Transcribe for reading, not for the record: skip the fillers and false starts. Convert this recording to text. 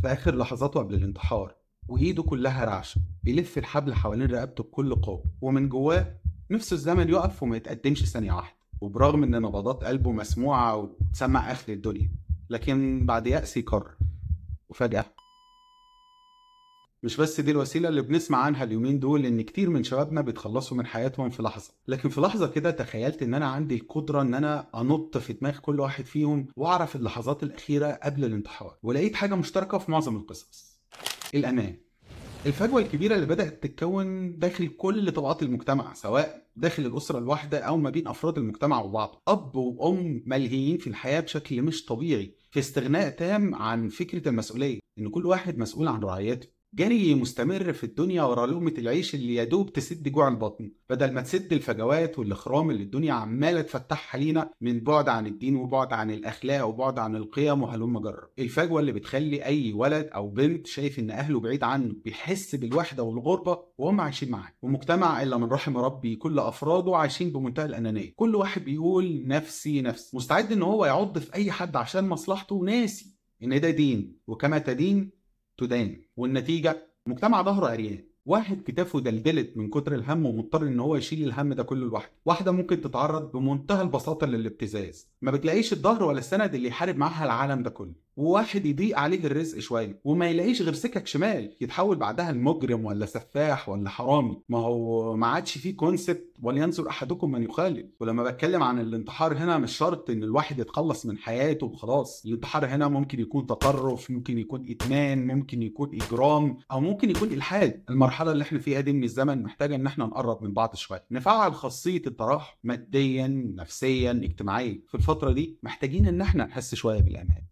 في آخر لحظاته قبل الانتحار، وإيده كلها رعشة، بيلف الحبل حوالين رقبته بكل قوة، ومن جواه نفسه الزمن يقف وما يتقدمش ثانية واحدة. وبرغم إن نبضات قلبه مسموعة وتسمع آخر الدنيا، لكن بعد يأس يقرر. وفجأة مش بس دي الوسيلة اللي بنسمع عنها اليومين دول، إن كتير من شبابنا بيتخلصوا من حياتهم في لحظة، لكن في لحظة كده تخيلت إن أنا عندي القدرة إن أنا أنط في دماغ كل واحد فيهم وأعرف اللحظات الأخيرة قبل الانتحار. ولقيت حاجة مشتركة في معظم القصص: الأمان. الفجوة الكبيرة اللي بدأت تتكون داخل كل طبقات المجتمع، سواء داخل الأسرة الواحدة أو ما بين أفراد المجتمع وبعض. أب وأم ملهيين في الحياة بشكل مش طبيعي، في استغناء تام عن فكرة المسؤولية، إن كل واحد مسؤول عن رعايته. جري مستمر في الدنيا ورا لقمة العيش اللي يدوب تسد جوع البطن، بدل ما تسد الفجوات والإخرام اللي الدنيا عمالة تفتحها لينا من بعد عن الدين وبعد عن الأخلاق وبعد عن القيم وهلم جرب. الفجوة اللي بتخلي أي ولد أو بنت شايف إن أهله بعيد عنه، بيحس بالوحدة والغربة وهم عايشين معاه. ومجتمع إلا من رحم ربي كل أفراده عايشين بمنتهى الأنانية، كل واحد بيقول نفسي نفسي، مستعد إن هو يعض في أي حد عشان مصلحته، وناسي إن ده دين، وكما تدين تدان. والنتيجة مجتمع ظهره عريان، واحد كتافه دلدلت من كتر الهم ومضطر ان هو يشيل الهم ده كله لوحده، واحدة ممكن تتعرض بمنتهى البساطة للابتزاز، ما بتلاقيش الظهر ولا السند اللي يحارب معاها العالم ده كله، وواحد يضيق عليه الرزق شوية وما يلاقيش غير سكك شمال، يتحول بعدها لمجرم ولا سفاح ولا حرامي. ما هو ما عادش فيه concept ولينظر احدكم من يخالف. ولما بتكلم عن الانتحار هنا مش شرط ان الواحد يتخلص من حياته وخلاص، الانتحار هنا ممكن يكون تطرف، ممكن يكون ادمان، ممكن يكون اجرام، او ممكن يكون الحاد. المرحلة اللي احنا فيها دي من الزمن محتاجه ان احنا نقرب من بعض شوية، نفعل خاصية التراحم ماديا نفسيا اجتماعيا. في الفترة دي محتاجين ان احنا نحس شوية بالامان.